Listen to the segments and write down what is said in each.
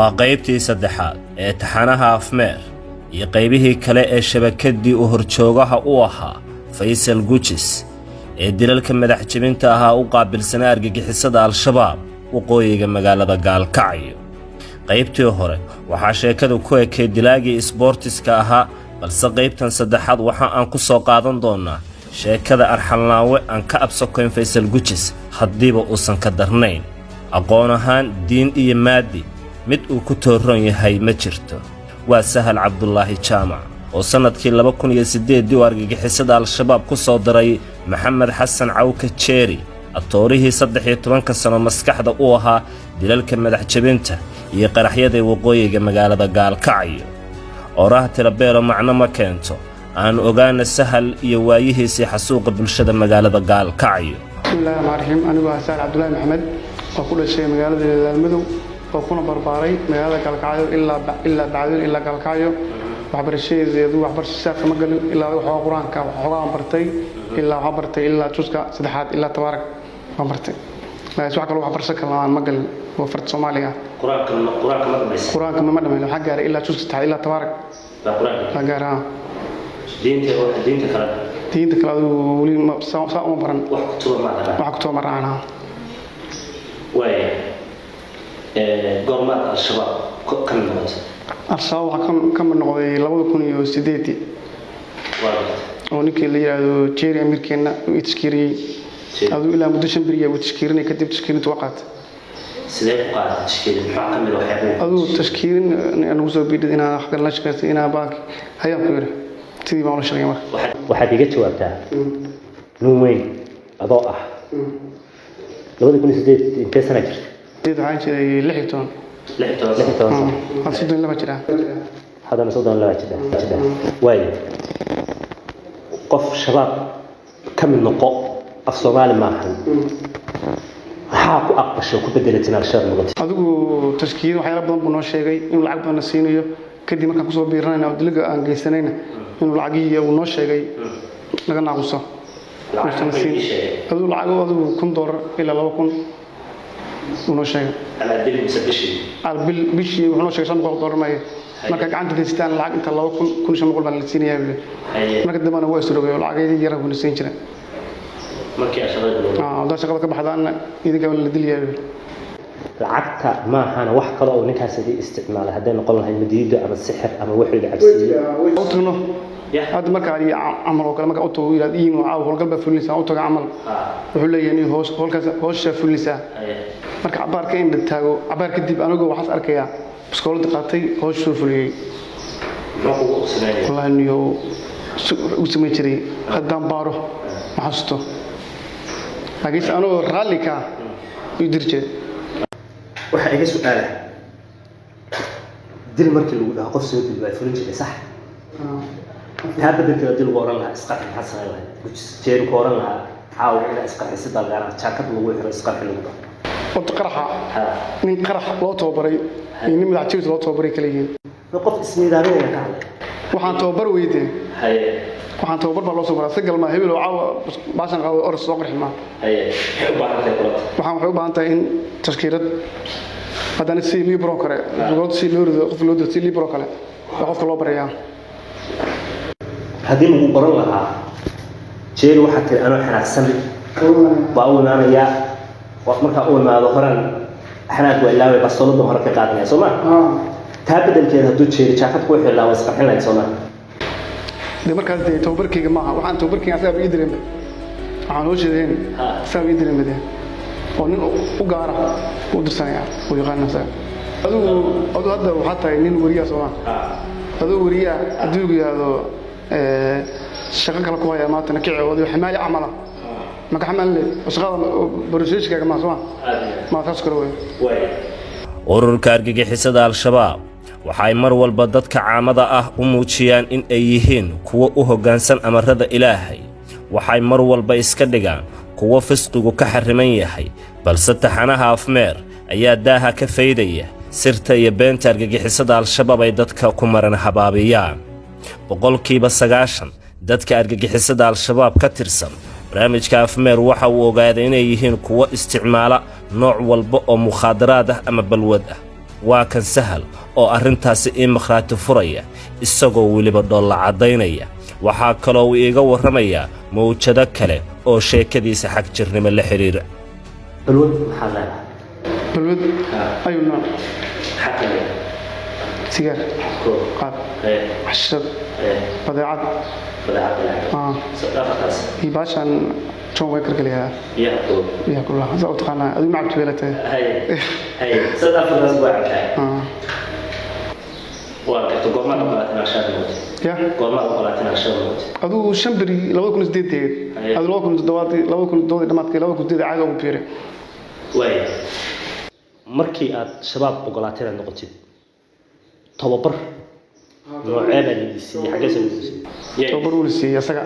Waa qaybtii saddexaad ee taxanaha Afmeer iyo qaybihii kale ee shabakaddii uu horjoogaha u ahaa Faysal Gujis ee dilalka madax jebinta ahaa u qaabilsanaa argagixisada Al-Shabaab waqooyiga magaalada Gaalkacyo. Qaybtii hore waxaa sheekadu ku ekay dilaagii isboortiska ahaa, balse qaybtan saddexaad waxa aan ku soo qaadan doonnaa sheekada arxanlaawe aan ka absokoyn Faysal Gujis, haddiiba uusan ka darnayn. Aqoon ahaan, diin iyo maaddi mid uu ku toorroon yahay ma jirto. Waa Sahal Cabdulaahi Jaamac oo sannadkii 2008-dii uu argagixisada Al-Shabaab ku soo daray Maxamed Xasan Cawka Jeeri, atoorihii 13-ka sano maskaxda u ahaa dilalka madax jebinta iyo qaraxyada waqooyiga magaalada Gaalkacyo. Oraha tirabeelo macno ma keento. Aan ogaana Sahal iyo waayihiisii xasuuqa bulshada magaalada Gaalkacyo. Bismillahi raxmaan raxiim. Anigu waa Sahal Cabdulaahi Maxamed oo ku dhashay magaalada Laalmadow oo kuna barbaaray magaalada Gaalkacyo ilaa Bacdin ilaa Gaalkacyo. Waxbarashadeedu waxbarasho saafa ma galin, ilaa waxoogaa Qur-aanka waxoogaa aan bartay, ilaa waxaan bartay ilaa juska saddexaad, ilaa Tabaarak waan bartay, laakiin wax kaloo waxbarasho kale aan ma galin oo farta Soomaaliga. Qur-aanka ma dhamaysa? Qur-aanka ma dhamayn. Waxaan gaaray ilaa juska saddexaad, ilaa Tabaarak baan gaaray. Diinta kale? Diinta kale adigu weli saa uma baran. Wax kutuba ma Wax kutuba ma raacana. Waaya, goormaad Al-Shabaab ka mid noqotay? Al-Shabaab waxaa ka mid noqday 2008-dii oo ninkii la yidhaahdo Jerry, amiirkeenna, uu i tashkiiriyey. Aduu ilaa muddo 5 beriya uu tashkiirinay, kadib tashkiirinta waa qaatay. Sidee ku qaadatay tashkiirin? Maxaa ka mid waxyaabo? Aduu tashkiirin nagu soo biidhid inaa wax kale la shaqaystay, inaa baanki hayaan ku yidhi, sidii baan ula shaqeeyay marka. Waxaad iga jawaabtaa, nin weyn adoo ah, 2008 intee sana jirta? Sideed waxaan jiray 16. 16 sano. Hadda 32 jiraa. Haddana 32 jira. Waayo, qof Shabaab ka mid noqo af Soomaali maahan, maxaa ku aqbashay oo ku bedelatin Al-Shabaab noqotay? Adigu tashkiilin waxyaalo badan buu noo sheegay, inuu lacag badan na siinayo kadib markaan kusoo biiranayna oo diliga aan geysanayna, inuu lacagihii uu noo sheegay naga naaquso. Adigu lacag adigu $1000 ilaa 2000 uu noo sheegay. Bil bishii wuxuu noo sheegay $500 maaye, marka gacanta geystaan lacag inta 2000, 1500 baan la siinayaa buu. Marka dambena waa isrogay oo lacagayadii yaran buu na siin jiray. Haddaa shaqada ka baxdaanna idinkaa la dilayaa buu. Lacagta maahana, wax kale oo ninkaas idii isticmaalay hadday noqon lahayd madiido ama sixir ama wuxuu idin cabsiiyey? U tagno hadda marka camal oo kale, marka u tago yiraahdo iin caaw howlgal baa fulinaysaa, u tago camal, wuxuu leeyahay nin hoos howlkaas hooshaa fulinaysaa. Marka cabaar ka indha taago, cabaar kadib anigoo waxaas arkayaa biskoolada qaatay, hoosh soo fuliyey. Wallaahi niyo u samayn jiray haddaan baaro ma xasuusto, laakiinse anigoo raalli ka u diri jiray. Waxaa iga su-aala, dil markii lagu dhaho qof soo dil baa fulin jiray, sax? Taa bedelkeeda dil lagu oran lahaa isqarxi, maxaad samayn lahayd? Gujis Jeeri ku oran lahaa caawa inaa isqarxi dalgaana, jaakad lagu xiro, isqarxi lagu dhaho. Horta qaraxa, nin qarax loo tababaray iyo nin madax jibis loo tababaray kala yihiin. Qof ismiidaaminaya ka hadlay. Waxaan tababar weydee, waxaan tababar baa loo soo maraa. Si galmaa hebel oo caawa baashan qaado, oros soo qarxi maa. Waxaan waxay u baahan tahay in tashkiirad haddana si libro kale si loo rido, qof loo diro si libro kale waa qofka loo barayaa. Haddii lagu baran lahaa Jeeri, waxaa tiri anoo xanaaqsan baa u imaanayaa, markaa u imaado horaan xanaaq waa ilaaway, bastoolada hore ka qaadanaya, soo ma? Taa bedelkeeda hadduu Jeeri jaakad kuu xidhi lahaa, waa isqarxin lahayd, soo ma? De markaas dee tababarkayga maaha. Waxaan tababarkayga asagaa ii dareemay, waxaan hoo sheedeen asagaa ii dareemay dee, oo nin u gaara u dirsanaya uu yaqaana asaga. Adigu hadda waxaad tahay nin weriyaa, soo ma? Adigu weriyaa haddii uu yidhaahdo shaqo kale ku haya maantana kici oo adigu xamaali camala maka xamaali leed oo shaqada borosheeshkaaga maa, soo ma? Ma saas kale wey. Ururka argagixisada Al-Shabaab waxa ay mar walba dadka caamada ah u muujiyaan in ay yihiin kuwo u hoggaansan amarada Ilaahay. Waxay mar walba iska dhigaan kuwo fisqigu ka xarriman yahay, balse taxanaha Afmeer ayaa daaha ka faydaya sirta iyo beenta argagixisada Al-Shabaab ay dadka ku maran habaabiyaan. 90% dadka argagixisada Al-Shabaab ka tirsan, barnaamijka Afmeer waxa uu ogaaday inay yihiin kuwo isticmaala nooc walba oo mukhaadaraad ah ama balwad ah. Waa kan Sahal oo arrintaasi ii makhraati furaya, isagoo weliba dhoolla caddaynaya. Waxaa kaloo uu iiga warramayaa mawjado kale oo sheekadiisa xag jirnimo la xidhiira. Balwad maxaad leedahay? Balwad ayu nooc? Maxaa ka mid? Sigaar. Koo. Qaad, xashishad, badeecad. Badeecad. Afartaas. Iyo baashaan John Walker la yihahdaa. Biyaha kulul. Biyaha kululaha saa u taqaanaa adigu, ma cabti weelatahay. Haye haye, sad afartaas baa cabtaa? Waa garta. Goormaad ogolaatay inaad shaab noqotay? Ya? Goormaad ogolaatay inaad shaab noqotay? Adigu 5 beri, 2008-deed. Adigu 2007-dii, 2007-dii dhamaadkii, 2008 caadi ugu biiray. Waaya, markii aad Shabaab ogolaatay inaad noqotid, tababar noocee baa laidin siiyey? Xaggee laidin siiyey? Tababar uu la siiyey asaga.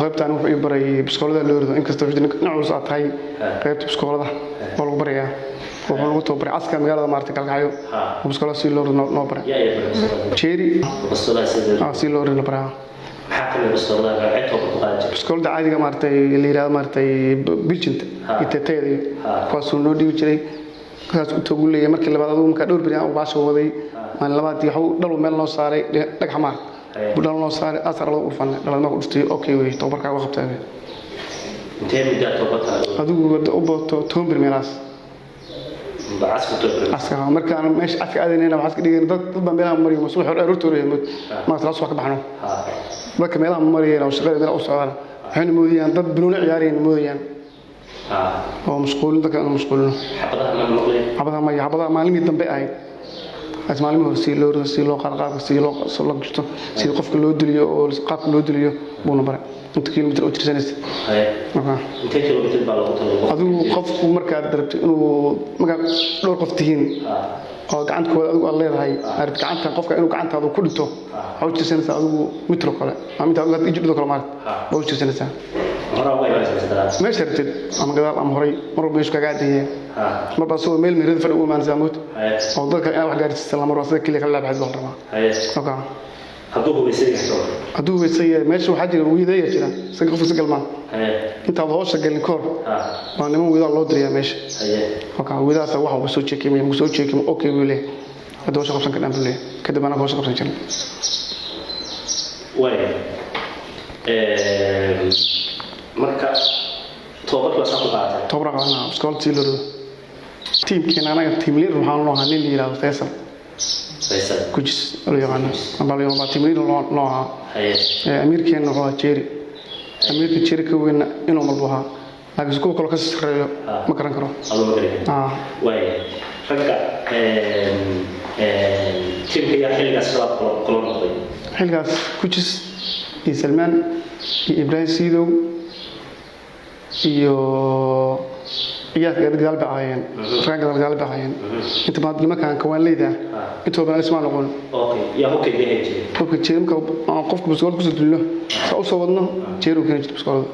Qaybtaan wuxuu ii baray biskoolada loo rido, inkastoo wuxuu dhinac culus aad tahay. Qaybta biskoolada waa lagu barayaa. Wuxuu lagu tababaray caska magaalada maarta Galkacyo oo biskoolada si loo rido noo baray. Yaa yaa baray biskoolada? Jeeri. Bastoolada sida? Si loo rido la baraa. Maxaa ka mid bistoolada? Noocee tababar ku qaadan jiray? Biskoolada caadiga maaragtay la yidhahdo, maaragtay biljinta iyo teetayada iyo kuwaasuu noo dhiibi jiray. Kaas u togu leeyahay. Markii labaad adigu markaa dhowr beri aan baasha waday, maalin labaad waxuu dhalu meel noo saaray, dhagax maarag buu dhal noo saaray, asar loo dhufanay. Dhalad marka dhuftay, okay wey, tababarkaa uga qabtaa wey. Intee muddaa tababarka? Adigu wada u booto 10 beri meelahaas. Casku tababar? Caska markaan meesha caska aadaynayna waxaa iska dhigeen dad baa meelaha mariyo subax hore aroorta hore mood marka salaad subax ka baxno. Dadka meelaha marayeen oo shaqada meelaha u socdaan waxayna moodayaan dad banooni ciyaarayna moodayaan oo mashquulin dadka aan mashquulino. Xabadaha ma maqleen? Xabadaha maya, xabadaha maalimihii dambe ahayd. As maalimihii hore si loo rido, si loo qaadqaadka, si loo soo loo gashto, si qofka loo diliyo oo qaabka loo diliyo buuna baray, inta kilomitir u tirsanaysa. Marka Intee kilomitir baa loogu talagalay? Adigu qofku markaad rabto inuu markaad dhowr qof tihiin oo gacantkooda adigu aad leedahay, aad rabto gacantan qofka inuu gacantaada ku dhinto, waxaa u jirsanaysaa adigu mitro kale ama inta adigu hadda ijidho kale maarata baa u jirsanaysaa. Horaa uga imaanaysaa gadaal? Meesha rabtid, ama gadaal ama horay, mar walba meeshu kaaga caddeeyay. Marba asagoo meel meerada fadhi u imaanaysaa mood oo dadka inaad wax gaarsiisan lama rabo, sida keliya kala laabaxid baa la rabaa. Okay. Hadduu hubaysan yahay soo? Hadduu hubaysan yahay, meesha waxaa jira wiidayaa jira, isaga qofka si galmaan intaad hoosha galin kahor waa niman wiidaa loo dirayaa meesha. Okay, wiidahaas wax walba soo jeekimaya. Markuu soo jeekimo, okay buu leeyahay, hadda howsha qabsan kardhaan buu leeyahay. Kadib anaga howsha qabsan jirin. Waaya, marka tababarkii waa saa ku qaadatay? Tababar qaadanaa iskoolta sii loo rido. Tiimkeena anaga team leader waxaan noo ahaa nin la yidhahdo Faysal. Faysal. Gujis loo yaqaano ambaa loo yaqaan baa team leader noo ahaa. Amiirkeena wuxuu ahaa Jeeri. Amiirka Jeeri ka weynna inuu malbu ahaa, laakiin kuwa kaloo ka sarreeyo ma garan karo. Adoo ma garan? Waaya, ragga tiimka yaa xilligaas Shabaab kula noqday? Xilkaas Gujis iyo Salmaan iyo Ibraahim Siidow iyo ciyaalka gadaal bay ahaayeen. Ragga gadaal gadaal bay ahaayeen. Inta badan nimankan kawaanleyda intooda badan ismaan noqon. Okay, yaa hubka idiin jiray? Qofka Jeeri. Marka aan qofka biskoolad kusoo dilno, saa usoo wadno, Jeeri uu keeni jirtay biskoolada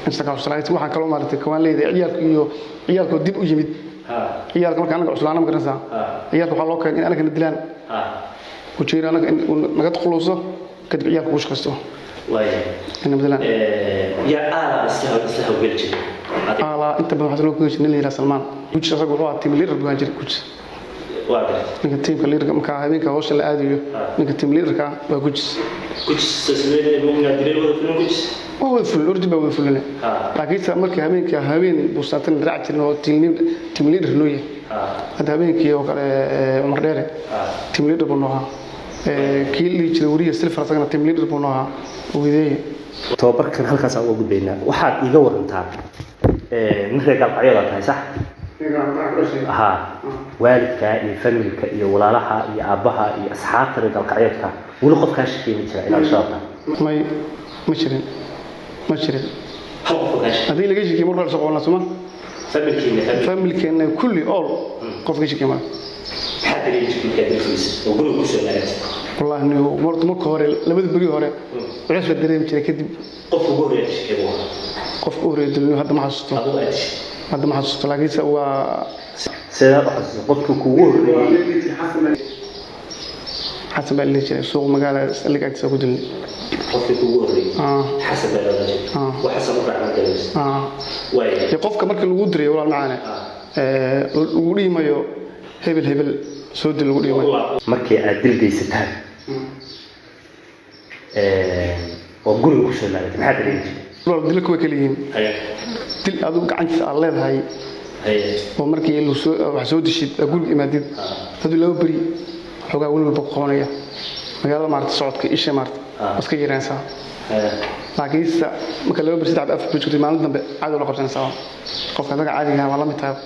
inta ka cuslaayay. Waxaan kaloo maaragtay kawaanleyda ciyaalka iyo ciyaalka oo dib u yimid. Ciyaalka marka anaga cuslaana, ma garanaysaa, ciyaalka waxaa loo keenay in anagana dilaan oo Jeeri anaga in uu naga taquluso, kadib ciyaalka uu shaqaysto. Waaya. Ina dilaan. Yaa aada isla hawgeli jiray adiga? Alaa inta badan waxaa loo keeni jiray nin la yidhaha Salmaan Gujis. Asaga wuxuu ahaa team leader buu ahaan jiray, Gujis. Waa gartay. Ninka teamka leaderka markaa habeenka hawsha la aadayo, ninka team leaderka waa Gujis. Gujis sidee muumina dilay wada fulin Gujis? Waa wada fulin, ordi baa wada fuline. Laakiinse markii habeenkii habeen buusaatan raaci jirin oo team leader noo yahay. Hadda habeenkii oo kale Cumar Dheere team leader buu noo ahaa. Kii la dhihi jiray weriya Silfar asagana team leader buu noo ahaa, wideeye. Tababarkan halkaas aan uga gudbaynaa. Waxaad iiga warantaa, nin reer Gaalkacyood tahay, sax? Ha, waalidka iyo familka iyo walaalaha iyo aabbaha iyo asxaabta reer Gaalkacyoodka weli qof kaa shakiya ma jira inaad Shabaab tahay? May, ma jirin, ma jirin. Hal qof oo kaa shakiya? Haddii laga shakiyo mar hore soo qabanaa suma. Familkiina, famil? Familkeena kulli all qof ka shakiya male. Maxaa dareemi jirtay markaad dalfaysa oo guriga kusoo laagatay? Wallaahi niyo marka hore, labada beri hore culeys baa dareemi jiray, kadib Qofka ugu horreeya shakiya buu ahaa? Qofka u horreeya dulmiyo hadda ma xasuusto. Adigu aad dishay? Hadda ma xasuusto, laakiinse waa Sidaad u xasuusta qofka kuugu horreeyey? Xasan baa la dhihi jiray, suuq magaala saldhig agtiisa ku dilnay. Qofkii kuugu horreeyey? Ah. Xasan baa loola jiray? Ah. Waa Xasan u raac markaa? Ah. Waaya. Dee qofka markii lagu dirayo, walaal macaane, lagu dhihi mayo. Hebel hebel soo dil lagu dhigo. Markii aad dil geysataan oo guriga kusoo laabatay, maxaad dareemi jirtay? Walaal, dilka way kala yihiin. Dil adigu gacantiisa aad leedahay oo markii lagu soo wax soo dishid aad guriga imaadid, hadduu 2 beri xoogaa welwel baa ku qabanaya magaalada, maarata, socodka isha, maarata, waa iska yareynaysaa. Laakiinse marka 2 beri, 3 beri, 4 beri joogtay, maalin dambe caadi la qabsanaysaa, qofka adaga caadiga ah waa la mid tahay.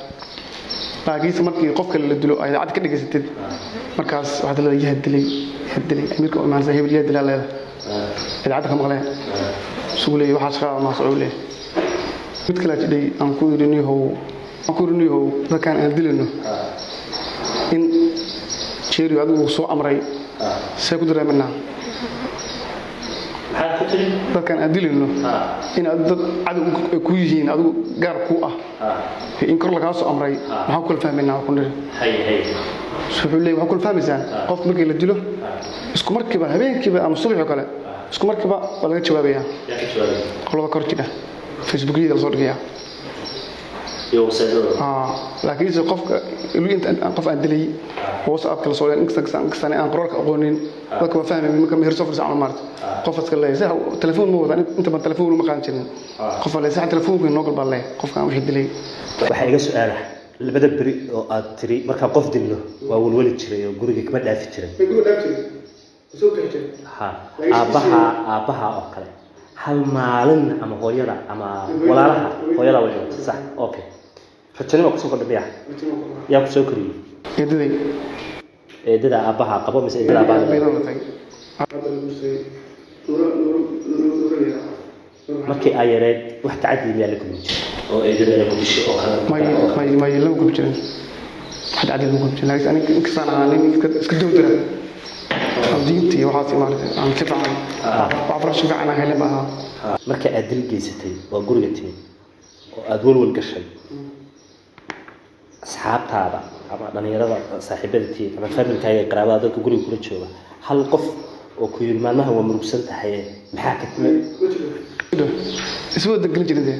Laakiinse markii qof kale la dilo ay idaacad ka dhegaysatid, markaas waxaad leedahay: "Yaa dilay? Yaa dilay?" Amiirka u imaanaysa: "Hebel yaa dilaa?" Leedahay, idaacadda ka maqleen isugu leeyahay, waxaa shaqada maa socuu leeyahay. Mid kale jidhay aan ku yidhi: "Niyahow," aan ku yidhi, "niyahow, dadkaan aan dilayno in Jeeriyo adigu uu soo amray, see ku dareemanaa?" Maxaad ku tiri? Dadkaan aan dilayno in aad dad cadow ay ku yihiin, adigu gaar ku ah, in kor lagaa soo amray, maxaan ku kala fahmaynaa? Ku niri. Haye haye Wuxuu leeyahay: "Waxaa kula fahmaysaan, qof markii la dilo, isku markiiba, habeenkiiba ama subaxii oo kale, isku markiiba waa laga jawaabayaa." Yaa ka jawaabay? Qolada kor jidha, Facebookyada lasoo dhigayaa. Iyo website-yada. Laakiinse qofka ilu inta qof aan dilay WhatsApp-ka lasoo dhigay, inkasta aan qoraalka aqoonin, dadka waa fahmay. Marka meher soo fadhiisa camal, maarta, qof iska leeyahay: "Sax, telefoon ma wadaan." Inta badan telefoon ma qaadan jirin. Qof baa leeyahay: "Sax, telefoonka noo gal," baa leeyahay qofkaan wixii dilay. Waxaa iga su-aala: labada beri oo aad tiri markaan qof dilno waa welweli jiray oo guriga kama dhaafi jiray, ha aabbaha oo kale hal maalin ama hooyada ama walaalaha? Hooyada way dhimatay, sax? Okay, rajanimo kusoo kordhay miya? Yaa kusoo koriyey? Eedaday. Eedada aabbaha qabo mise eedada aabbaha? Baydan la tagay. Markii ay yareed, wax tacaddi miyaa la kulmi jiray oo eedada inay ku dishay oo kale? May, may, may, lama gubi jirin. Wax caddi lama gubi jirin, laakiin aniga inkastaan ahaa nin iska dowdara oo diinta iyo waxaas, maaragtay, aan si fiican waxbarasho fiican aan helin ba ahaa. Marka aad dil geysatay waa guriga timid oo aad welwel gashay, asxaabtaada ama dhalinyarada saaxiibada tihiin ama familkaaga iyo qaraabada, dadka guriga kula jooga, hal qof oo ku yiri maalmaha waa murugsan tahay, maxaa ka Isma wada gelin jirin dee.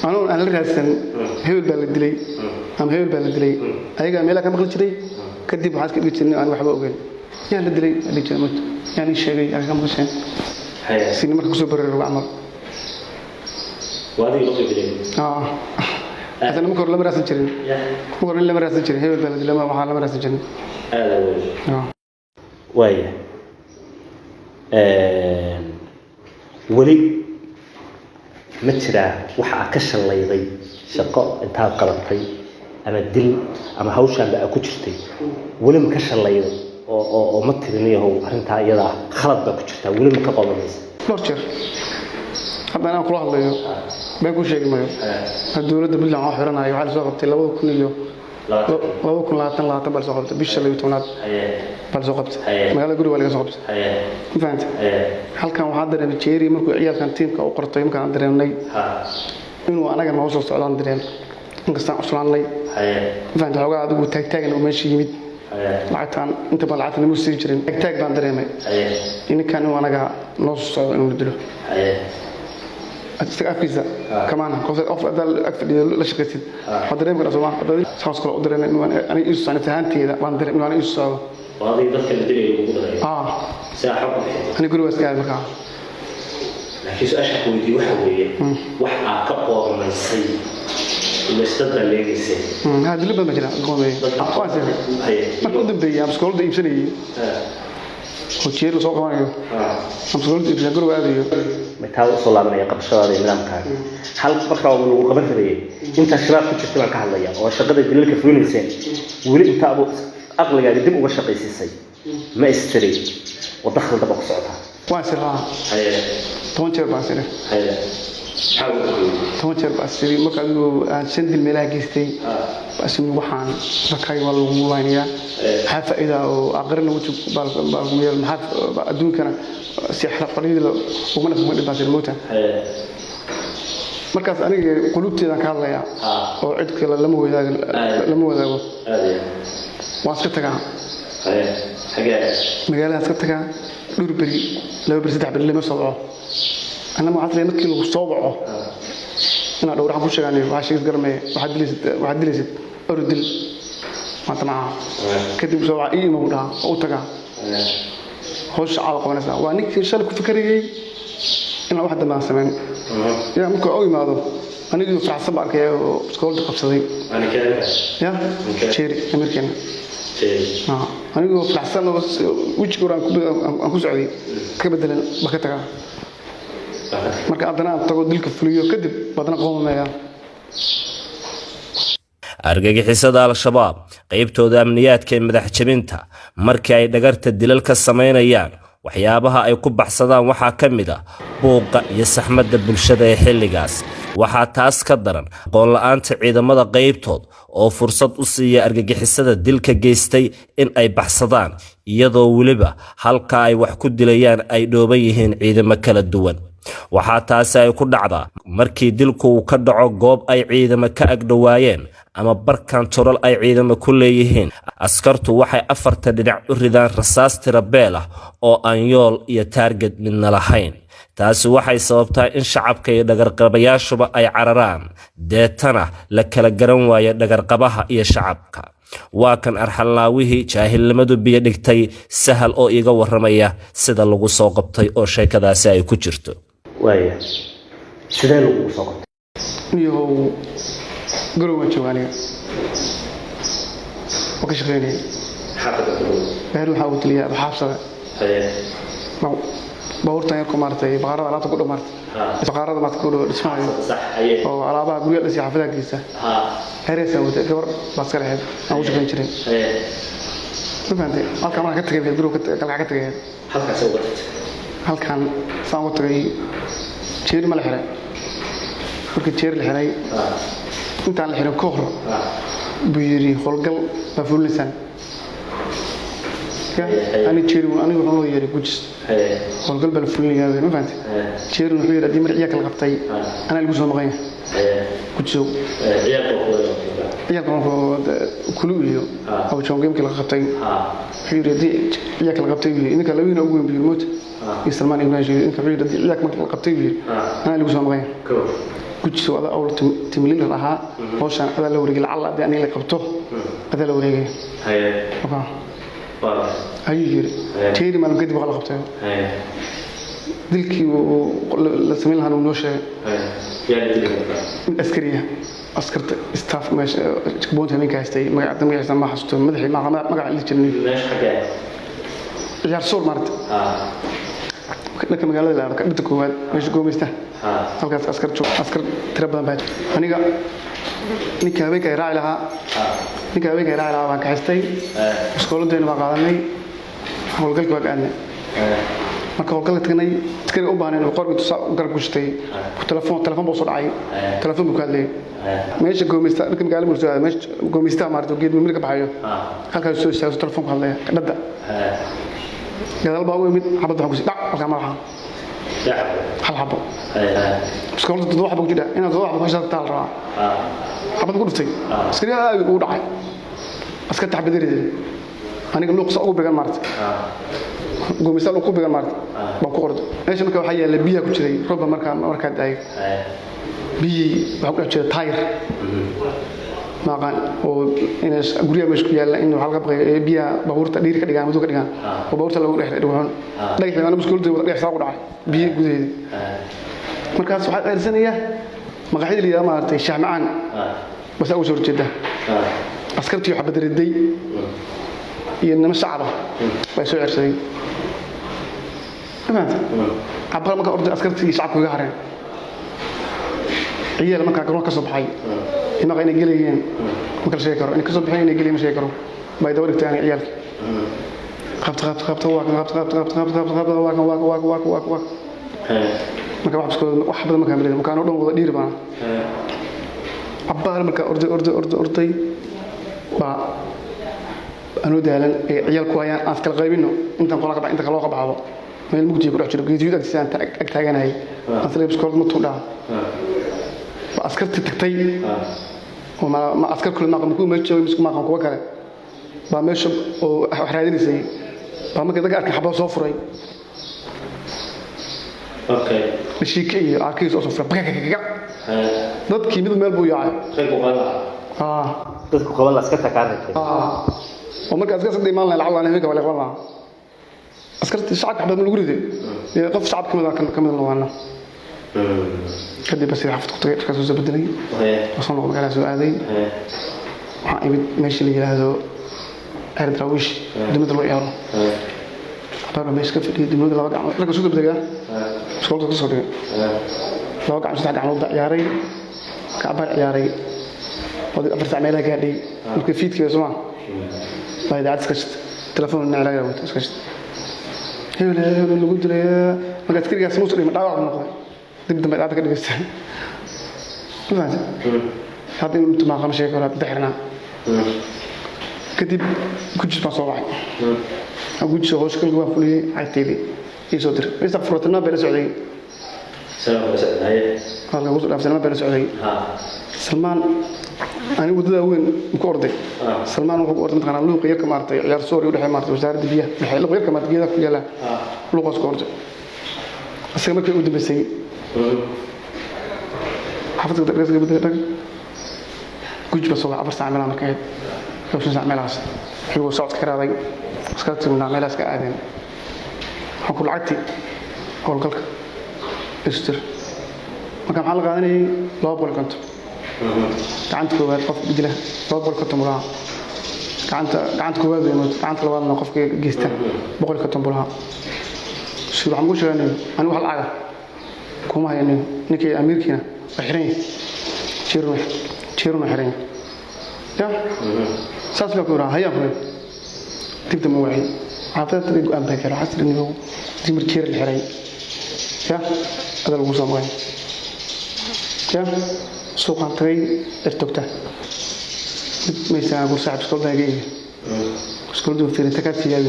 Anuun aan la raadsan hebel baa la dilay ama hebel baa la dilay, ayagaa meelaha ka maqli jiray. Kadib waxaan iska dhigi jirnay aan waxba ogeyn. "Yaa la dilay?" aan dhihi jiray. Moogta, "Yaan ii sheegay? Yaa ka maqasheen?" Sini marka kusoo bararugo camal. Waa adiga qofka dilay? Haddana marka hore lama raadsan jirin. Marka hore lama raadsan jirin hebel baa la dilay ama waxaa, lama raadsan jirin. Aada weyn. Waaya, weli ma jiraa waxa aad ka shallayday shaqo intaad qabatay ama dil ama hawshaanba aad ku jirtay? Weli ma ka shallayday oo ma tiriniyahow arrintaa iyada ah khalad baa ku jirtaa? Weli ma ka qodobaysa? Dhowr jeer. Hadda anaan kula hadlayo, been kuu sheegi mayo, dowladda Puntland waxaa xiranayo, waxaa lasoo qabtay labada kun iyo 2020 baa lasoo qabtay, bisha 12aad baa lasoo qabtay. Magaalada guriga waa laga soo qabtay. Ma fahantay? Halkan waxaa dareemay Jeeri markuu ciyaalkan tiimka u qortay, markaan dareemnay inuu anaga noo soo socdaan dareemay, inkastaan cuslaannay. Ma fahantay? Xoogaa adigu taagtaagan uu meesha yimid, lacagtaan inta badan lacagta nama siin jirin, taagtaag baan dareemay ninkan inuu anaga noo soo socdo inuu dilo. Isaga afkiisa kamaana, qof qof haddaa ag fadhiyo la shaqaysid, waxaad dareemi karaa, sooma? Saas kale u dareemay inuu aniga iisu socdo, ahaanteeda waan dareemay inuu aniga iisu socdo. Oo adiga dadka la dilaya ugu daray? Ah. Si aa xog u bixin. Aniga guriga waa iska aaday markaa. Laakiin su-aasha ku weydiiye waxa weeye, wax aad ka qoormaysay ila dad baa leegaysay? Ha, dilo badan baa jira qoomey, waan seexay. Marka u dambeeyay aan biskoolada iibsanayay oo jeer la soo qabanayo, aan biskoolada iibsanay, guriga aadayo. Taa usoo laabanaya qabashadaada iyo nidaamkaaga hal markaa waa lagu qaban karayay intaa shabaab ku jirtay baan ka hadlaya oo shaqada dilalka fulinayseen. Weli inta abu aqligaaga dib uga shaqaysiisay, ma istiri waddo khaldan baa ku socotaa? Waan siri, 10 jeer baan siri. Maxaa ugu dambeeyey? 10 jeer baan siri. Marka adigu aan 5 dil meelaha geystay baa ismi, waxaan dadkaaga waa lagu laynayaa, maxaa faa'iida oo aakhirana weji baa lagu yeel, maxaa adduunkana si xorriyadii uguma dhaqmo dhib baan siri, moogta. Markaas aniga qulubteedaan ka hadlayaa oo cid kale lama wadaago, lama wadaago. Waan iska tagaa. Xagee? Magaaladaan iska tagaa dhowr beri, 2 beri, 3 beri lama soo waco. Annama waxaan leeyahay markii lagu soo waco inaad dhowr waxaan ku sheegaanayo, waxaa sheegis garamaya, waxaad dilaysid, waxaad dilaysid, orod dil. Maanta macaha kadib soo waca, ii imow dhahaa oo u tagaa, hawsha caawa qabanaysaa. Waa ninkii shalay ku fikarayay inaan wax dambe aan samayn. Ya, markuu u imaado, anigii faraxsan baa arkaya oo iskoolda qabsaday. Ya, Jeeri amirkeena. Anigoo faraxsan oo wejiga hore aan ku socday ka bedelan ba ka tagaa. Marka haddana aan tago, dilka fuliyo kadib, badana qoomameeya. Argagixisada Al-Shabaab qaybtooda amniyaadka ee madax jebinta, markii ay dhagarta dilal ka samaynayaan, waxyaabaha ay ku baxsadaan waxaa ka mid ah buuqa iyo saxmadda bulshada ee xilligaas. Waxaa taas ka daran aqoon la-aanta ciidamada qaybtood oo fursad u siiya argagixisada dilka geystay in ay baxsadaan, iyadoo weliba halka ay wax ku dilayaan ay dhooban yihiin ciidamo kala duwan. Waxaa taasi ay ku dhacdaa markii dilku uu ka dhaco goob ay ciidamo ka agdhowaayeen ama bar kantarool ay ciidamo ku leeyihiin. Askartu waxay afarta dhinac u ridaan rasaas tirabeel ah oo aan yool iyo target midna lahayn. Taasi waxay sababtaa in shacabka iyo dhagarqabayaashuba ay cararaan, deetana la kala garan waayo dhagarqabaha iyo shacabka. Waa kan arxanlaawihii jaahilnimadu biyo dhigtay, Sahal, oo iiga waramaya sida lagu soo qabtay oo sheekadaasi ay ku jirto. Waaya, sidee lagugu soo qabtay? Niyahow, Garow waan jooga aniga oo ka shaqeynaya. Beer waxaa ugu taliya Xaabsada, baabuurtan yarku maaragtay, baqaarada alaabta ku dhow, maaragtay, baqaarada maaragtay ku dhow dhismahayo oo alaabaha guryaha dhisay, xaafadaha geysa. Xereysaan watay, gabar baa iska lahayd aan ugu shaqeyn jiray, ma fahantay? Halkaan markaan ka tagay, garow kalkac ka tagay, halkaan saan uga tagay, Jeeri ma la xiray. Markii Jeeri la xiray, intaan la xirin ka hor buu yidhi: "Howlgal baa fulinaysaan." Ani Jeeri, aniga wuxuu noo yeeray Gujis, howlgal baa la fulinayaa, ma fahantay? Jeeri wuxuu yidhi: "Haddii mar ciyaarka la qabtay, anaa lagu soo maqan yahay, Gujisow." Ciyaalka markuu kulu iyo abujoongeemkii laga qabtay, wuxuu yidhi: "Haddii ciyaarka la qabtay," buu yidhi, "idinka labiina ugu weyn," buu yidhi, "moota iyo Salmaan Ibrahim." Idinka wuxuu yidhi: "Haddii ciyaarka marka la qabtay," buu yidhi, "anaa lagu soo maqan yahay, Gujisow, adaa awl team leader ahaa, hawshaan adaa la wareegay. Lacalla haddii aniga la qabto, adaa la wareegaya," ayuu yidhi Jeeri. Maalin kadib waa la qabtay. Dilkii la samayn lahaana uu noo sheegay. Mid askariya, askarta staff meesha boonta habeenka haystay, magaca magaciisa ma xasuusto, madaxii magaca la jirin, Ciyaar Soor maaragta, dhanka magaalada la aado, dhinta koowaad, meesha goomaysta, halkaas askar joog, askar tiro badan baa. Aniga ninka habeenka ay raaci lahaa, ninka habeenka ay raaci lahaa baan kaxaystay. Iskooladeena baan qaadanay, howlgalka baan aadnay. Marka howlgalka tagnay, askariga u baahnay inuu qorgi tusaa u garab gushtay, telefoon buu soo dhacay, telefoon buu ku hadlayay. Meesha goomaysta, dhanka magaalada buu soo aaday, meesha goomaystaha maaragta, geed mimir ka baxayo, halkaas soo istaagay, telefoon ku hadlaya. Dhadda gadaal baa u imid, xabad waxaan ku sii dhac halkaa madaxa, hal xabo. Iskoolada 7 xabo ku jira, inaad 7 xabo ku heshaa la rabaa. Xabad ku dhuftay, askariga aad ugu dhacay, askarta xabad riday. Aniga luuq saa ugu began maaragta, goomaysta luuq ku began maaragta baan ku orday meesha. Marka waxaa yaalla biyaha ku jiray, roobba markaa daayay, biyihii waxaa ku dhex jira taayir maaqaan oo inay guryaha meesha ku yaalla, in waxaa laga baqay ee biyaha baabuurta dhiiri ka dhigaan, madow ka dhigaan oo baabuurta lagu dhex dhigxun dhagaxii. Anigu iskoolada wada dhagax saa ku dhacay biyo gudaheeda. Markaas waxaa ceersanaya maqaaxida la yidhaha maaragtay Shaah Macaan, bas uga soo horjeeda. Askartii waxaa badariday iyo nimo shacaba baa soo ceersaday, ma fahantay? Cabal markaa orday, askartii iyo shacabka iga hareen. Ciyaal markaa garoon ka soo baxay, imaqa inay gelayeen ma kala sheegi karo, inay ka soo baxeen, inay gelayeen ma sheegi karo, bay daba dhigtay. Aniga ciyaalka qabta, qabta, qabta, waa kan, qabta, qabta, qabta, qabta, qabta, qabta, waa kan, waa kan, waa kan, waa kan, waa kan, waa kan. Marka wax biskooda wax badan markaa maleyda, markaan oo dhan wada dhiiri baana. Cabbaar markaa orday, orday, orday, orday baa anoo daalan ee ciyaalku hayaan, aan iskala qaybino, intaan qola ka bax, inta kaloo ka baxdo, meel mugdiga ku dhex jiro, geediyud agtiisa aan ag taaganahay, aan isla biskoolad ma tuudhaa, ba askartii tagtay oo ma askar kule maaqan kuwa meesha joogay mise maaqan kuwa kale baa meesha oo wax raadinaysay, baa markay dadka arkay xabado soo furay. Dhashiike iyo arkiis oo soo furay, bakakakaka, dadkii mid meel buu yaacay. Dadku qaban la askarta kaa reebtay. Oo marka askar saddex imaan lahayn lacag laan habeenka waa la qaban lahaa. Askarta shacabka xabad ma lagu riday. Dee qof shacab kamid ah kamid noqona. Kadib bas xaafad ku tagay, dharkaas soo bedelay. Soo noqday, magaalada soo aaday. Waxaan imid meesha la yiraahdo Ceer Daraawiish, dowladda loo ciyaaro. Baa meesha ka fadhiyay dowladda, laba gacmood dharka soo bedelaya, iskoolka ka soo dhigay, laba gacmood saddex gacmood baa ciyaaray, kacbaa ciyaaray oo 4 saac meelaha gaadhay. Markii fiidkii soo ma baa idaacad iska shita, telefoon niclaaga wata iska shita, hebel hebel lagu dilay. Marka askarigaas muus dhima, dhaawac buu noqday. Dib dambe idaacadda ka dhegeysta, ma fahamtay? Hadda inuu intu maaqama sheegi karo hadda xirnaa. Kadib Gujis baan soo baxay. Gujis hoos kalga waan fuliyey, cagteydii ii soo diray istakfurtinaa bay la socday. Halka kusoo dhaaf Salmaan bay la socday. Salmaan anigu waddada weyn ku orday. Salmaan wuxuu ku orday mataqaanaa luuqa yarka maartay ciyaar soori u dhexeey maartay wasaaradda biyaha dhexeey, luuqa yarka maartay geedaha ku yaala, luuqaas ku orday isaga. Markii ugu dambeysay xaafadda dhag dhag dhag, Guj baa soo baxay 4 saac meelaha markay ahayd, 5 saac meelahaas xilliguu socodka ka raaday. Iska timnaa meelahaas ka aadeen. Waxaan ku lacagtii howlgalka istir. Marka maxaa la qaadanayay? 250 gacanta koowaad qof dila 250 buu lahaa. Gacanta koowaad bay mood, gacanta labaadna qofka geysta 150 buu lahaa. Si waxaan ku sheeganay anigu wax lacaga kuma haynin. Ninkii amiirkiina waa xiran yahay, jeeruna jeeruna xiran yahay. Ya saas baa ku yidhaha hayaan ku dib dambe wacay. Xaafadda tagay, go'aan baa gaara. Waxaa tiri niyow dimir jeer la xiray ya ada lagu soo maqay ya. Suuqaan tagay ertogta mid maysaa gur saaxib iskoolda iga iibi iskoolda fiirin takaad siiyaa.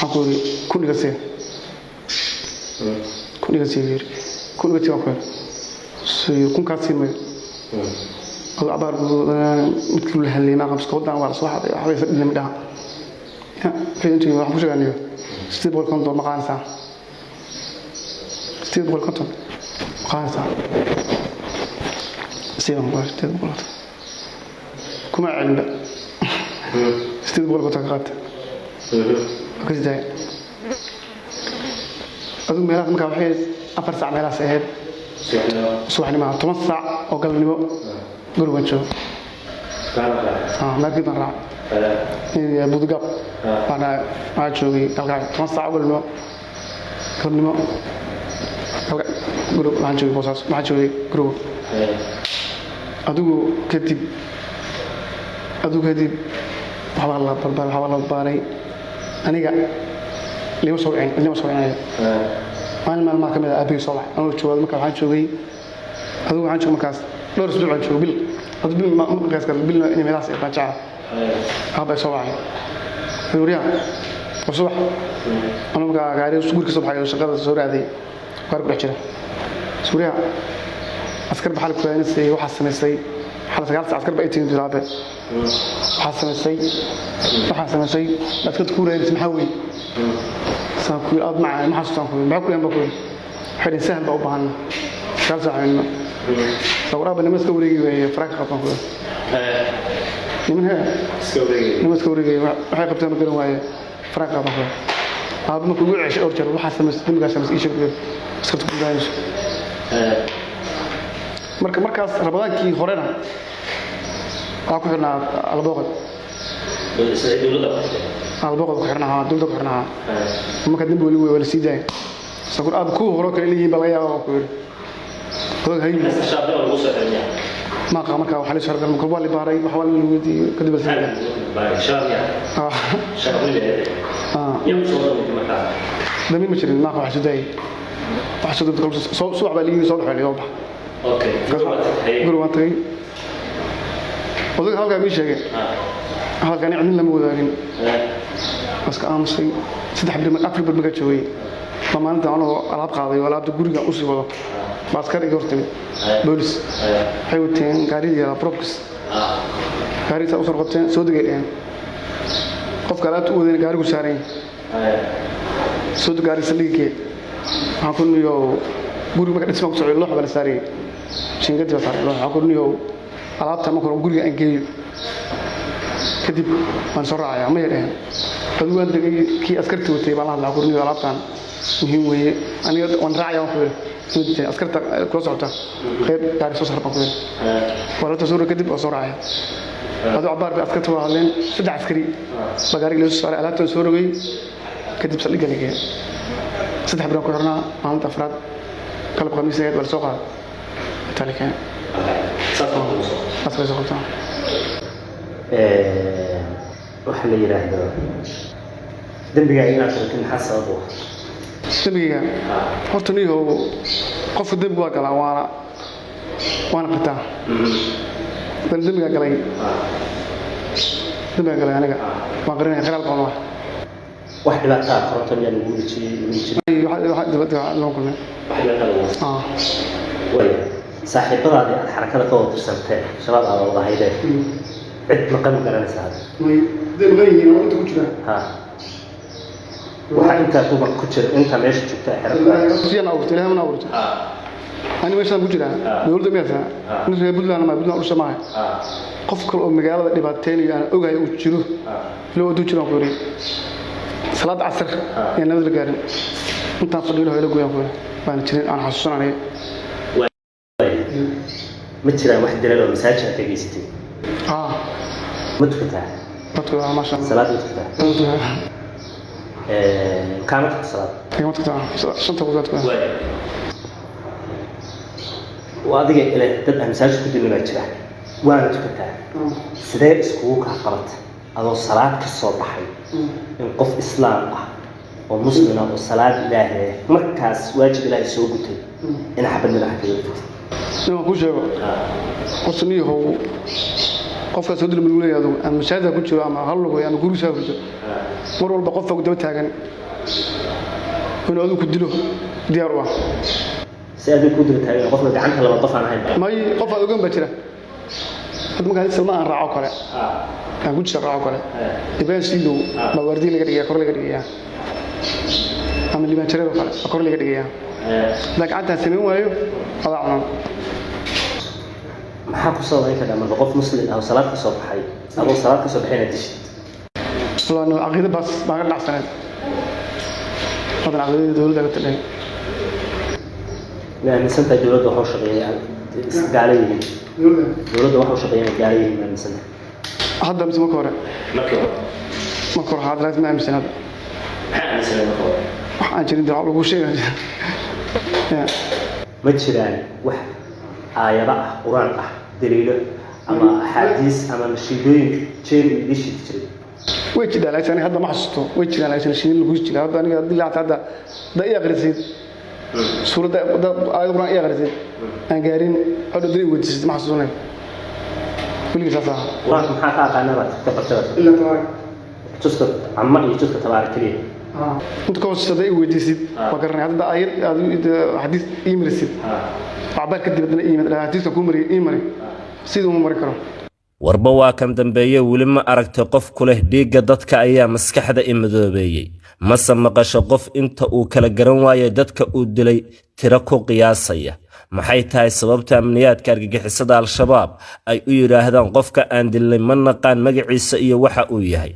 Waxaan ku yidhi kun iga sii, kun iga sii yiri, kun iga sii baan ku yidhi. Sii kunkaas sii mayo aduu cabaar midkii la hadlayay ma qabsko wadan waa la soo xaday waxba isa dhilmi dhaha ya. Waxay intii waxaan ku sheeganayo 850 ma qaanaysaa? 850 ma qaanaysaa? Sii baan ku yidhi 850 kuma celinba, 850 ka qaata waa ka sii daaya. Adigu meelahaas markaa waxay 4 saac meelahaas ahayd subaxnimo, 10 saac oo galabnimo gurigan joogo. Markii baan raacay Budugab baan waxaa joogay Galkacyo 10 saac oo galabnimo. Guri waxaan joogay Boosaaso, waxaan joogay gurigo. Adigu kadib waxbaa la barbar, waxbaa la baaray. Aniga lima soo wicin, lima soo wicinayo. Maalin maalmaha ka mid ah aabihii soo baxay anoo jooga. Marka waxaan joogay adigu waxaan joogay markaas dhowr isbuuc baan joogay, bil adigu bil ma qiyaas karo, bil inay meelahaas ay baan jecla. Aabay soo baxay, waryaa oo subax anuu markaa gaari guriga soo baxay oo shaqada soo raaday, gaari ku dhex jira. Suuriya askar baxal ku raadinaysay, waxaa samaysay xal 9 saac askar ba ay timid aabe. Waxaa samaysay askarta ku raadinaysay maxaa weeye? Saan ku aad macaa ma xasuustaan ku maxaa ku yaan ba ku waxay dhaheen sahal baa u baahanna 9 saac habeenimo. Sawiraha niman iska wareegi weeye faraaka qabtaan ku niman he niman iska wareegay waxay qabteen ma garan waaye faraaka qabtaan ku. Aaba markuu ugu ceshay dhowr jeer, waxaa samaysay dembigaa samaysay ii sheeg askarta ku raadinayso. Marka markaas Ramadaankii horena waxaa ku xirnaa Albooqad, Albooqad ku xirnaa, dowladda ku xirnaa. Marka dembi weli waa la sii daayay. Sakur aab kuwa hore kale leeyihiin baa laga yaabaa ku yidhi odag hay maaqa. Marka waxaa la soo xirgan marka waa la baaray, wax waa la weydiiyey, kadib la sii daayay. Damiin ma jirin maaqa. Wax soo daayay, wax soo soo subax baa la yimi, soo baxay, soo bax guri waan tagay. Odayga halkaa mii sheegay hadalka ani cidin lama wadaagin, iska aamusay. 3 beri 4 beri markaa joogay baa maalinta anoo alaab qaaday oo alaabta guriga usii wado baa askar iga hortimid, boolis. Waxay wateen gaarida Probox, gaarigiisa usoo qabteen, soo degay dheheen. Qofka alaabta u wadayna gaarigu saaran yahay, soo deg gaariga saldhigii. Waxaan ku niyo guriga marka dhisma ku socday, loox baa la saarayay, jiingadii baa saaray loox. Waxaan ku niyo Alaabta marka hore guriga aan geeyo, kadib waan soo raacayaa. Ma yadhaheen. Adigu waan degay, kii askarta watay baan la hadlaa, qurniyo alaabtan muhiim weeye, aniga waan raacaya. Waan ku yidhi askarta kula socota qayb gaari soo saar baan ku yidhi. Waa la soo kadib waa soo raacaya. Aduu cabaar bay askarta wada hadleen, saddex askari baa gaariga loo soo saaray. Alaabtan soo rogay kadib saldhigga la geeyay. 3 bilood ku xirnaa. Maalinta afraad, qalab khamiis ahayd, waa la soo qaaday, intaa la keenay. Saas bay soo qabtaa. Waxa la yidhaahdo dembigaaga inaad qabatid, maxaa sabab u ah? Dembigayga horta, niyahow, qofka dembi waa galaa, waana qitaa. Bal dembigaa galay, dembigaa galay aniga waan qarinaya, khiraal qaban wax. Wax dhibaataa koronto miyaa lagu dhijiyey, lagu jiray? Wax dibadda loo kulmay. Wax dhibaataa lagu Ah. Waaya, saaxiibadaadii aad xarakada ka wada tirsanteen, Shabaab aad wada haydeen, cid maqan ma garanaysaa hadda? Way haday maqan yihiin oo inta ku jiraan. Ha, waxaa intaa ku jira, intaa meesha joogta xerada. Siyaan abuurtay, Ilaahay mana abuurtay. Ani meeshaan ku jiraa dowladda miyaasaa nin reer Puntland ma Puntland usha maahay. Qof kale oo magaalada dhibaateynayo aan ogahay uu jiro ilo aduu jiraan ku yidhi, salaad casar ayaan nabad la gaarin intaan fadhiyo ila gooyaan ku yidhi, baana jirin aan xasuusan aniga. Ma jiraan wax dilal oo masaajid aad ka geysatay? Ah. Ma tukataa? Dadku waa maasha Allah. Salaad ma tukataa? Kaama tagto salaad? Igama tagtaa, shanta wadaad ku. Waa adiga ile dad aan masaajid ku dilin baa jira, waana tukataa. Sidee iskugu kaa qabata adoo salaad ka soo baxay in qof islaam ah oo muslima oo salaad Ilaahay markaas waajib Ilaahay soo gutay in xabad madaxa kaga dhufatay? Nin waan kuu sheego horta, niyahow, qofkaas soo dil ma lagu leeyahay adugu ama masaajidka ku jiro ama hal lugoy ama gurigiisa ku jiro. Mar walba qofka ku daba taagan inuu adigu ku dilo diyaar u ah. Si adiga ku daba taagan qofka gacanta laba qof aan ahayn? May, qof aad ogaan baa jira. Hadda markaa Salma aan raaco kale, aan ku jira raaco kale, Ibrahim Siidow baa waardiye laga dhigaya, kor laga dhigayaa, ama Liibaan Jareer oo kale baa kor laga dhigayaa. Haddaan gacantaan samayn waayo, adaa cunan. Maxaa ku sababayn karaa marka qof muslim ah oo salaad ka soo baxay, adoo salaad ka soo baxay, inaad dishid? Wallahi no, caqiida baas baan ka dhacsaneed wadan, caqiidada dowladda ka talay. Ma aaminsan tahay dowladda waxa u shaqeeya gaala yihiin? Dowladda waxa u shaqeeya inay gaala yihiin, ma aaminsan tahay? Hadda mise marka hore? Markii hore. Marka hore hadda ma aaminsan hadda. Maxaa aaminsanay marka hore? Wax aan jirin dee lagu sheegay. Ma jiraan wax aayado ah, Qur-aan ah, daliilo ama axaadiis ama nashiidooyin jeeri uu idii sheegi jiray? Way jiraan, laakiin aniga hadda ma xasuusto. Way jiraan, laakiin nashiidin lagu jira hadda aniga haddii lacagta hadda da i akhrisid suuradda aayad Qur-aan i akhrisid aan gaarin hadda dani weydiisid, ma xasuusanayo weligii saas ahaa. Qur-aanka maxaa ka aqaanaa baad ka bartay? Ilaa Tabaarak. Juska Camma iyo juska Tabaarak keliya? Inta ka hooseysa hadda i weydiisid waa garanay. Hadda aayad aad xadiis ii marisid, cabaar kadib haddana ii yimid, xadiiska kuu mariy ii mari, sidii uma marin karo. Warba waa kan dambeeye. Weli ma aragtay qof ku leh dhiigga dadka ayaa maskaxda i madoobeeyey? Mase maqasho qof inta uu kala garan waayay dadka uu dilay tiro ku qiyaasaya? Maxay tahay sababta amniyaadka argagixisada Al-Shabaab ay u yidhaahdaan qofka aan dilnay ma naqaan magaciisa iyo waxa uu yahay?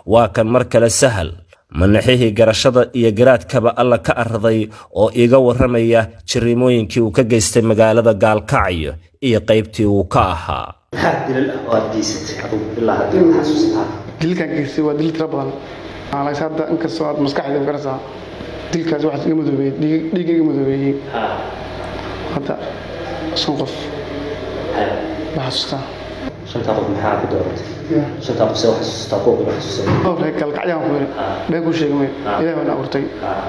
Waa kan mar kale Sahal, manaxihii garashada iyo garaadkaba Alla ka araday, oo iiga warramaya jariimooyinkii uu ka geystay magaalada Gaalkacyo iyo qaybtii uu ka ahaa. Maxaa dilal ah oo aad geysatay adugu ilaa hadda aad xasuusataa? Dilkan geystay waa dil tiro badan. Laakiin hadda inkastoo aad maskaxda magaraysaa dilkaas waxaad iga madoobeeyey, dhiigga iga madoobeeyey, hadda shan qof baa xasuustaa. Shantaa qof maxaa ku dooratay? Shantaa qof see u xasuustaa, kuwa kuma xasuusan? Dhowr reer Gaalkacyaan ku yidhi, been kuu sheegmay, Ilaah baan abuurtay,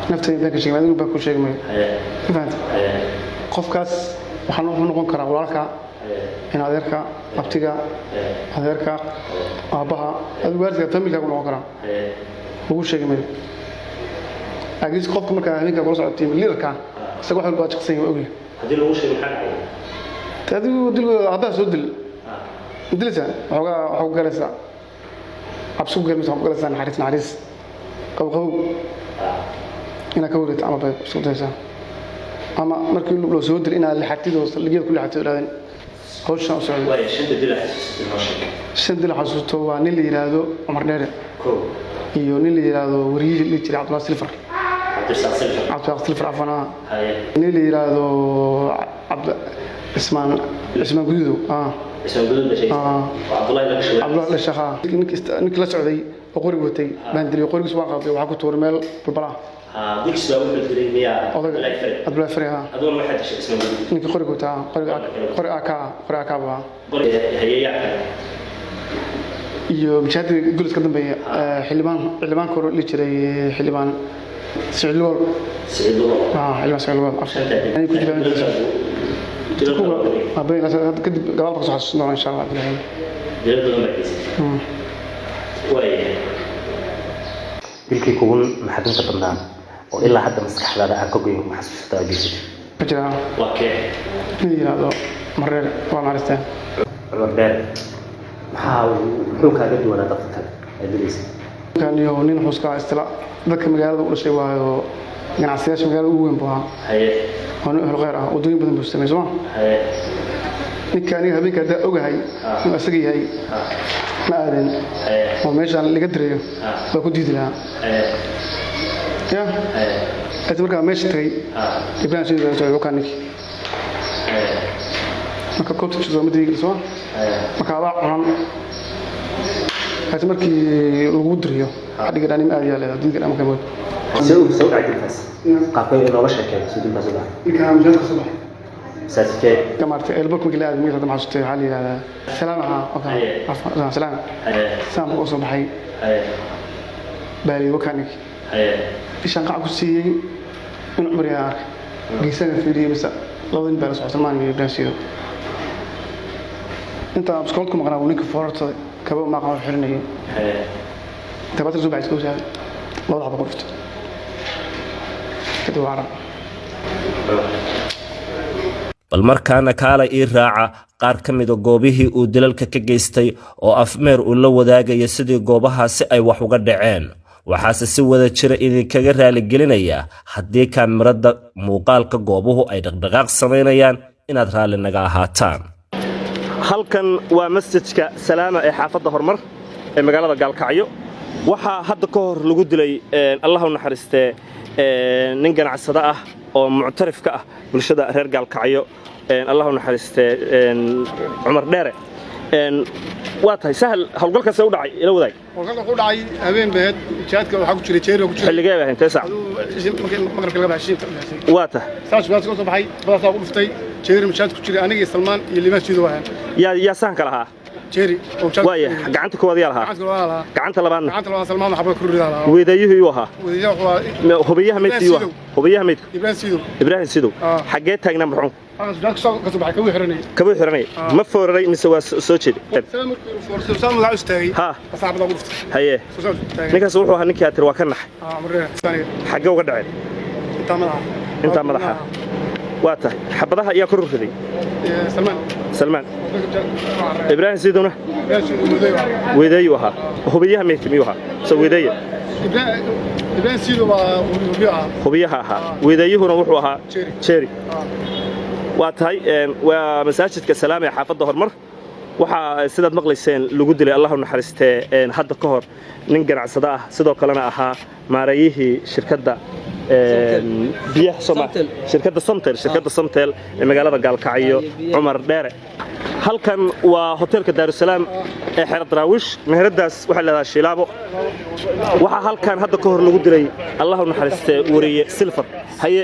naftayda been ka sheegmay, adigu been kuu sheegmay, ma fahantay? Qofkaas waxaan wuxuu noqon karaa walaalka, in adeerka, abtiga, adeerka, aabbaha, adigu waalidka, familka ku noqon karaa, lagu sheegi mayo. Laakiin qofka markaa habeenka kula socotay liidarka, isaga wax walba waa shaqsan yahay, waa ogyahay. Haddii lagu sheego maxaa dhacaya? Adigu dil aabbaha soo dil dilaysaa, waxoogaa waxaa ku galaysaa cabsi ku galmaysa, waxaa ku galaysaa naxariis, naxariis qabow qabow inaad ka wareegto ama bay isku daysaa, ama markii loo soo dil inaad lixatid oo saldhigyada ku lixatid oo dhahdeen Hawshaan u socday. Waaya, shanta dil xasuusatay noo sheeg. Shan dil xasuusto waa nin la yidhaahdo Cumar Dheere Kow. iyo nin la yidhaahdo wariyihii la jiray Cabdullahi Silfar. Cabdirasaaq Silfar. Cabdirasaaq Silfar, afan ah. Haye. Nin la yidhaahdo Cabd Cismaan, Cismaan Gududow ah. Cismaan Guduud dhashay. Ah. Oo Cabdullaahi laga shaway. Cabdullahi dhashaqa, ninkii la socday oo qoriga watay baan dilay. Qorigiis waan qaaday, waxaa ku tuuray meel balbala. Ha, Gujis baa wuxuu dilay miyaa? Odaga. Cabdullaahi Fari. Cabdullahi Fari, ha. Adoon waxaa dishay Cismaan Guduud. Ninkii qoriga wataa, qoriga, qori AK, qori AK baa. Qori. Haye, yaa kale? Iyo mujaahidka gulis ka dambeeya, xildhibaan, xildhibaanka hore la jiray, xildhibaan Siciid Lugool. Siciid Lugool. Ah, xildhibaan Siciid Lugool. Shanta dil. Ay ku jiraan. Dilal kale oo dilay. Kadib gadaal baa kasoo xasuusan doona, insha Allah, Ilaahay. Dilal badan baa geysatay. Waaya, dilkii kugu naxdinta badnaa oo ilaa hadda maskaxdaada aan ka goyn ma xasuusataa oo geysatay? Ma jiraa. Waa kee? Nin yidhaahdo Mareer waa naxariisteen. Cumar Dheer maxaa muxuu kaaga duwanaa dadka kale ee dilaysa? Ninkan iyo nin xuska istila dadka magaalada u dhashay waayo, ganacsadayaasha magaalada ugu weyn buu ahaa. Haye. Waa nin ehel khayr ah, waddooyin badan buu sameeyey, soo ma? Haye. Ninka aniga habeenka haddaa ogahay inuu asaga yahay ma aadeen Haye. oo meeshaan laga dirayo waa ku diidi lahaa. Haye. Ya. Haye. Laakiin markaa meesha tagay, Ibrahim sidoo kale wuxuu kaa ninkii. Haye. Marka koobta jiro ma diigi, soo ma? Haye. Marka adaa cunan, laakiin markii lagu diriyo xadhiga dhanim aad yaa leedahay diidka dhan marka mood. See u dhacay dilkaas? Qaabkee inooga sheekeen suu dilkaas u dhacay? Ninka masaajidka soo baxay. Masaajidkee? Maartay elbarka markii la aaday, magaciisa hadda ma xasuustay, waxaa la yidhahdaa Salaam ahaa okay. Haye. Afan Salaam. Haye. Salaam markuu soo baxay Haye. baa la yidhi wakaa ninkii. Haye. Ishaan qac ku siiyey in Cumar yaa arkay, geesaha fiiriyey mise labada nin baa la socota, Salmaan iyo Ibrahim Siido. Intaa biskoolad ku maqnaa wuu ninka foorarsaday, kaba maaqan wuxuu xiranayay. Haye. Tabatar soo baxay, iska wasaaray, labada xaba ku dhuftay, kadib waa carab. Bal markaana kaala ii raaca qaar ka mida goobihii uu dilalka ka geystay oo Afmeer uu la wadaagaya sidii goobahaasi ay wax uga dhaceen. Waxaase si wada jira idinkaga raaligelinayaa haddii kaamirada muuqaalka goobuhu ay dhaqdhaqaaq samaynayaan, inaad raalli naga ahaataan. Halkan waa masjidka Salaama ee xaafadda Horumar ee magaalada Gaalkacyo. Waxaa hadda ka hor lagu dilay, Allah u naxariistee, nin ganacsado ah oo muctarif ka ah bulshada reer Gaalkacyo, Allah u naxariistee, Cumar Dheere. Waa tahay Sahal, howlgalkaasee u dhacay ila wadaag. Howlgalka wuxuu dhacay habeen baheed, jihaadka waxaa ku jiray Jeeri ku jiray. Xilligee bay ahayd, intee saac? Aduu markii maqribka laga baxay, shiinta u dhexeysay. Waa tahay. Saas jihaadka soo baxay, badaasaa ku dhuftay Jeeri, masaajid ku jiray, aniga iyo Salmaan iyo Limaan Siido waayaan. Yaa sahanka lahaa? Jeeri oo masaajid. Waaya, gacanta koowaad yaa lahaa? Gacanta labaad lahaa. Gacanta labaadna? Gacanta labaad Salmaan waxba ku ridaa lahaa. Weedaayuhu yuu ahaa? Wadayaha wuxuu ahaa Hubiyaha meydka yuu ahaa? Hubiyaha meydku? Ibrahim Siido. Ibraahim Sidow. Ah. Xaggee taagnaa marxuumku? Waxaan masaajidka soo ka soo baxay, kabuu xiranayay. Kabuu xiranaya? Ma fooraray mise waa soo jeeday? Saa markii uu foorsay, saa magac u istaagay. Ha. Saxaabada ugu dhuftay. Haye. Soo saa istaagay. Ninkaas wuxuu ahaa ninkii aad tiri waa ka naxay? Ah, Mareer saniga. Xaggee uga dhaceen? Intaa madaxa. Intaa madaxa. Waa tahay, xabadaha ayaa kor riday? Salmaan. Salmaan. Ibraahim Sidowna? Ibrahim Siido muday. Weedeeyuu ahaa. Hubiyaha meydka miyuu ahaa so weedeeye? Ibrahim Siido waa hubiyo ahaa. Hubiyaha ahaa, weedeeyuhuna wuxuu ahaa? Jeeri. Jeeri. Waa tahay, waa masaajidka Salaam ee xaafadda Horumar. Waxaa sidaad maqlayseen lagu dilay, Allah u naxariistee, hadda ka hor nin ganacsado ah, sidoo kalena ahaa maareeyihii shirkadda biyaha Soma, shirkadda Somtel, shirkadda Somtel ee magaalada Gaalkacyo, Cumar Dheere. Halkan waa hoteelka Daarusalaam ee Xero Daraawiish. Meheradaas waxaa leedahay Shilaabo. Waxaa halkan hadda ka hor lagu dilay, Allah u naxariistee, wariye Silfar. Haye,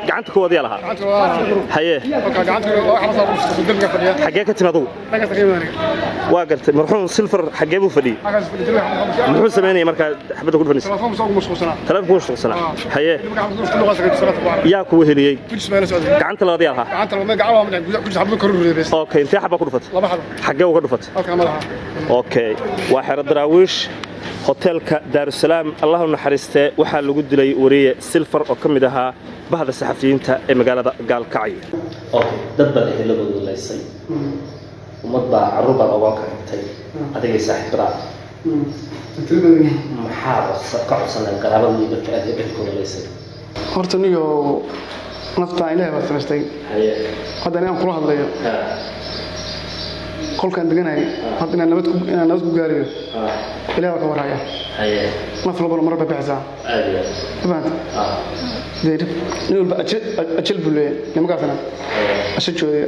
gacanta koowaad yaa lahaa? Gacanta labaad. Haye. Marka gacanta waa xabasa ugu dhuftay, darbiga fadhiya. Xaggee ka timi adugu? Dhagax ka imaanay. Waa gartay. Marxuum Silfar xaggee buu fadhiyey? Xagaas fadhiya, darbiga. Muxuu samaynayay markaa xabadda ku dhufanaysa? Telefoon soo mashquulsanaa. Taleefanku mashquulsanaa. Haye. Marka xabada ku dhuftay, luqaas ka salaad ku arag. Yaa ku weheliyey? Gujis baa la socday. Gacanta labaad yaa lahaa? Gacanta labaad gacan waa madax gujis xabada kor u riday. Okay, intee xabaa ku dhufatay? Laba xabo. Xaggee uga dhufatay? Halka madaxa. Okay, waa Xero Daraawiish, hoteelka Daarusalaam. Allah u naxariistee, waxaa lagu dilay wariye Silfar oo ka mid ahaa bahda saxafiyiinta ee magaalada Gaalkacyo. Okay, dad baad eheladooda laysay, ummad baa carruur baad ogoon ka dhigtay adigay saaxiibada. Maxaa ka codsanay qaraabada iyo dadka aad ehelkooda laysay? Horta niyo, naftaan Ilaahay baa samaystay. Haye. Hadda inaan kula hadlayo. Ha. Qolkaan deganahay hadda inaan nabad ku gaariyo, Ilaah baa ka warhaya. Naf walbana mar bay bixisaa. Ma fahanta? Dee nin walba ajal buu leeyahay. Nimankaasna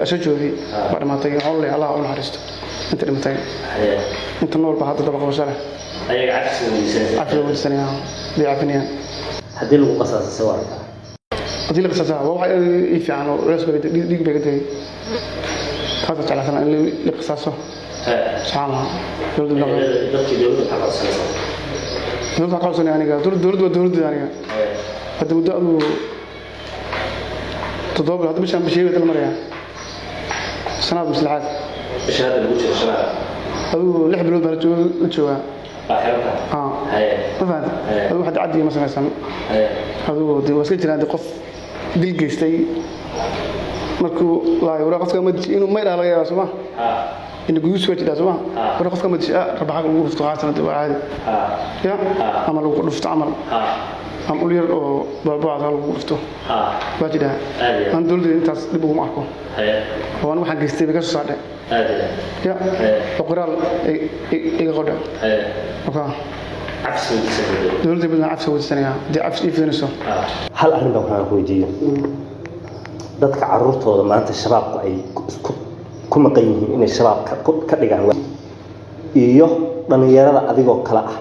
ashajoodii baa dhimatay. Waxaan leeyahay, Allah u naxariisto inta dhimatay. Inta nool baa hadda daba qabasho leh. Ayaga cafis weydiisanaysa? Cafi la weydiisanaya, day cafinayaan. Haddii lagu qasaasa, se waa arkaa? Haddii la qisaasaa, waa wax ii fiican oo culeys baa dhiig bay ka tegay. Taasa jeclaasana in la qisaaso. Subxaan Allah, dowladda. Dadkii dowladda maxaa codsanaysaa? Dowladda waxaa ka codsanaya aniga, dowladda waa dowladda. Aniga hadda muddo aduu 7 bilood, hadda bishaan bishii la marayaa sanaad maslaxaad. Bisha hadda lagu jiro shanaad. Adigu 6 bilood baa la joogaa. Baa xirantahay? Ah. Ma fahanta? Adigu hadda caddiga ma samaysan. Adigu dee waa iska jiraan. Dee qof dil geystay markuu laayo, waraa qofka ma dishi, inuu maydhaa laga yaabaa, sooma? Ina guyuus waa jidhaa, sooma? Waraa qofka ma dishi, rabaxaga lagu dhufto qaasana, dee waa caadi. Ya ama lagu dhufto camal ama ul yar oo boocboocda lagu dhufto waa jidhaa. Aan dowladda intaas dhib uguma arko oo anigu waxaan geystay bay ka soo saadhay ya oo qoraal iga qodha. Okay. Cafis weydiisanaysa? Dowladda badan cafsi weydiisanaya haddii cafsi ii fidinayso. Hal arrin baan waxaan ku weydiiyo: dadka caruurtooda maanta Shabaabku ay isku ku maqan yihiin inay Shabaab ka dhigaan, iyo dhallinyarada adigoo kale ah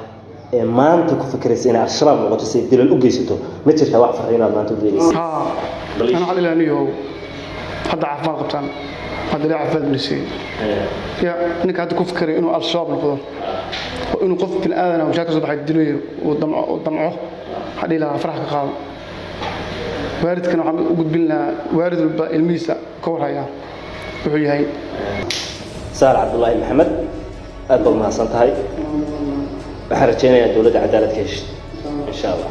ee maanta ku fikiraysa inay Al-Shabaab noqoto si ay dilal u geysato, ma jirtaa wax farriin aad maanta u diidaysa? Haa, ana waxaan ilaa niyow hadda caafimaad qabtaan, hadda ilaa caafimaad buu siiyey. Ya ninka hadda ku fikiray inuu Al-Shabaab noqdo oo inuu qof bini aadan ah mushaar ka soo baxay dilayo uu damco, waxaan dhihi lahaa farax ka qaado. Waalidkana waxaan u gudbin lahaa, waalid walba ilmihiisa ka warhaya wuxuu yahay. Saar Cabdullaahi Maxamed, aad baad mahadsan tahay. Waxaan rajaynayaa dowladda cadaalad ka heshid, insha Allah.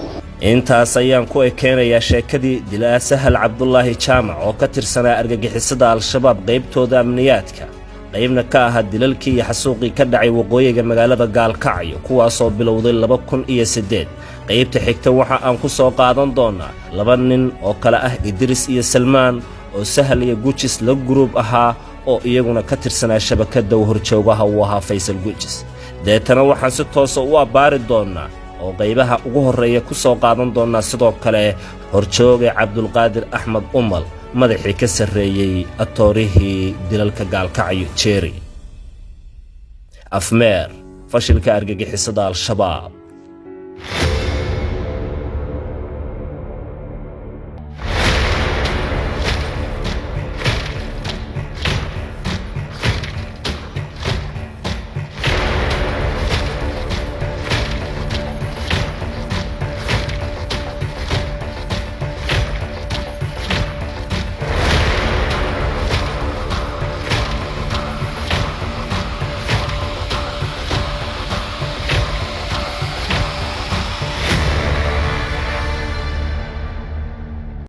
Intaas ayaan ku ekeenayaa sheekadii dilaa Sahal Cabdulaahi Jaamac oo ka tirsanaa argagixisada Al-Shabaab, qaybtooda amniyaadka, qaybna ka ahaa dilalkii iyo xasuuqii ka dhacay waqooyiga magaalada Gaalkacyo, kuwaasoo bilowday 2008. Qaybta xigta waxa aan ku soo qaadan doonnaa laba nin oo kale ah Idris iyo Salmaan, oo Sahal iyo Gujis la guruub ahaa, oo iyaguna ka tirsanaa shabakadda u horjoogaha uu ahaa Faysal Gujis. Deetana waxaan si toosa u abbaari doonnaa oo qaybaha ugu horreeya ku soo qaadan doonnaa sidoo kale horjooge Cabdulqaadir Axmed Umal, madaxii ka sarreeyey atoorihii dilalka Gaalkacyo Jeeri. Afmeer fashilka argagixisada Al-Shabaab.